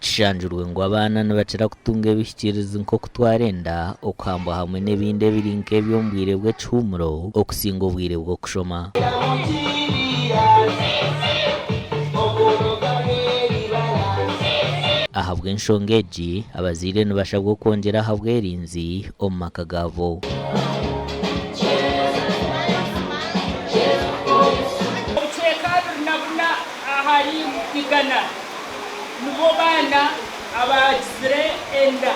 Kishangirwe ngu abaana nibakira kutunga ebihikiirizi nk'okutwara enda, okuhambwa hamwe n'ebindi ebiri nk'ebyo omu bwire bw'ekihuumuro okusinga obwire bw'okushoma. Ahabw'enshonga egi, abazaire nibashabwa okwongyera aha bwerinzi omu maka gaabo. Obucweka 24 ahari igana nibo baana abaagizire enda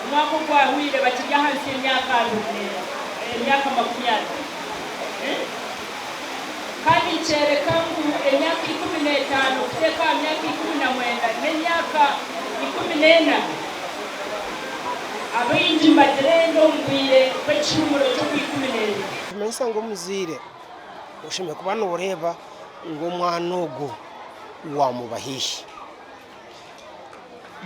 omwaka ogwahweire bakiri ahansi y'emyaka emyaka 20. Kandi nikyoreka ngu emyaka 15 kuteeka aha myaka 19 n'emyaka 14, abaingi nibagira enda omu bwire bw'ekihuumuro ky'okwa12. Nikimanyisa ngu omuzaire oshemereire kuba nooreeba ngu omwana ogwo waamuba haihi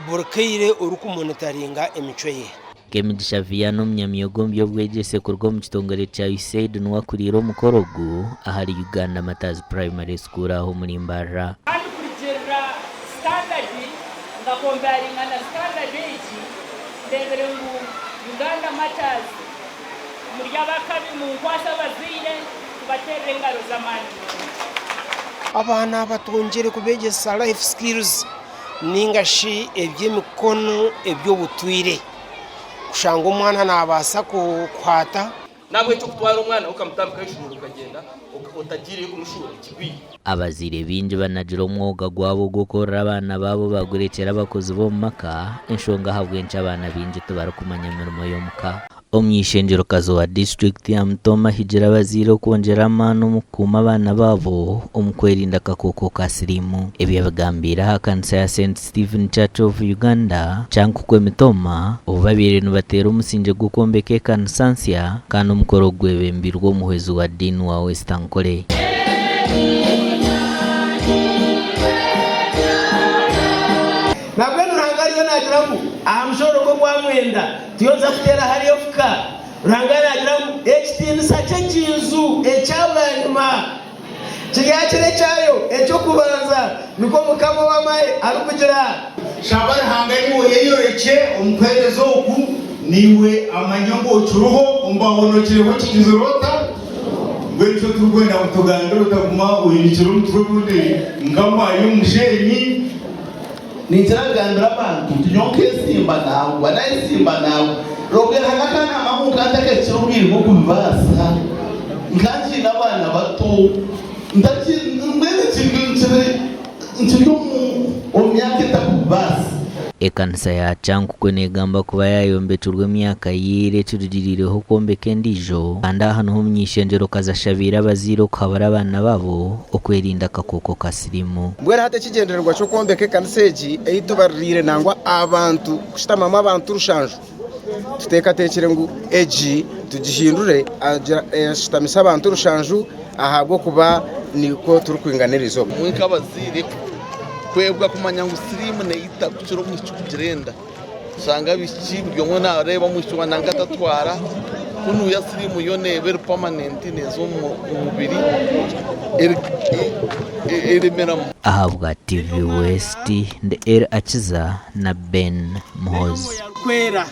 buri kaire orikumonitaringa emicwe ye. Kemigisha Vianney omunyamyoga omu by'obwegyese kuruga omu kitongore kya USAID niwe akuriire omukoro ogu ahari Uganda Martyrs Primary School aha omuri Mbarara. Kandi kurugirira standard nga comparinga na standard egi ndebire ngu Uganda Martyrs muri abakabi munkwase abazaire tubaterere engaro z'amaani munonga. Abaana aba twongyere kubeegyesa life skills ninga shi eby'emikono eby'obutwire kushanga omwana naabaasa kuhaata. N'ahabw'ekyo okutwara omwana okamutambika aha ishomero okagyenda otagiireyo kumushuura tikikwiire. Abazaire baingi banagire omwoga gwabo ogw'okworora abaana baabo bagurekyera abakozi b'omu maka, enshonga ahabw'enki abaana baingi tibarikumanya mirimo y'omu ka. Omuny'eishengyerokazi wa disiturikiti ya Mitooma ahigire abazaire okwongyera amaani omu kukuuma abaana baabo omu kwerinda akakooko ka siriimu. Ebi abigambiire aha kanisa ya St Stephen Church of Uganda, Kyankukwe Mitooma, obu babaire nibateera omusingye gw'okwombeka ekanisa nsya kandi omukoro ogu gwebembeirwe omuhwezi wa Dean wa West Ankole. Nabwenu Ruhanga ariyo nagira ngu aha mushororongo ogwa mwenda tiyo nza kuteera hariya ofuka. Ruhanga nagira ngu ekitiinisa ky'egi nju ekya bwanyima kiryakira ekyayo eky'okubanza, nikwo Mukama ow'amahe arikugira. Shaba Ruhanga iwe oyeyorekye omu kuheereza oku, naiwe amanye ngu okiriho, omu bahonokireho okigizire ota? Mbwenu nikyo turikwenda ngu tugambire otaguma oinikire omutwe obundi nk'amayi omu musheenyi. Ninkira kugambira abantu nti nyowe nkesimba nangwa nayesimba nangwa obwe hariho akanama ngu nkaba ntakahikire obwire bw'okubibaasa nkaba nkiine abaana bato mbwenu nkiri omu myaka etakubibaasa. Ekanisa ya Kyankukwe negamba kuba yayombekirwe emyaka ya ira ekirugiriireho okwombeka endiijo kandi aha niho omuny'eishengyerokazi ashabiire abazaire okuhabura abaana baabo okwerinda akakooko ka siriimu. Mbwenu hati ekigyendererwa ky'okwombeka ekanisa egi ei tubaririire nangwa abantu kushutamamu abantu rushanju, tuteekateekire ngu egi tugihindure eshutamise abantu rushanju ahabw'okuba nikwo turikwingana erizooba. Imwe nk'abazaire kwebwa kumanya ngu siriimu neita kukira omwishiki kugira enda. Oshanga abaishiki buri omwe naareeba omwishiki wa nanka atatwara, kunuya siriimu yo neeba eri pamanenti neeza omu mubiri eremeramu. Ahabwa TV West, ndi El Akiza na Ben Muhoozi. Kwera.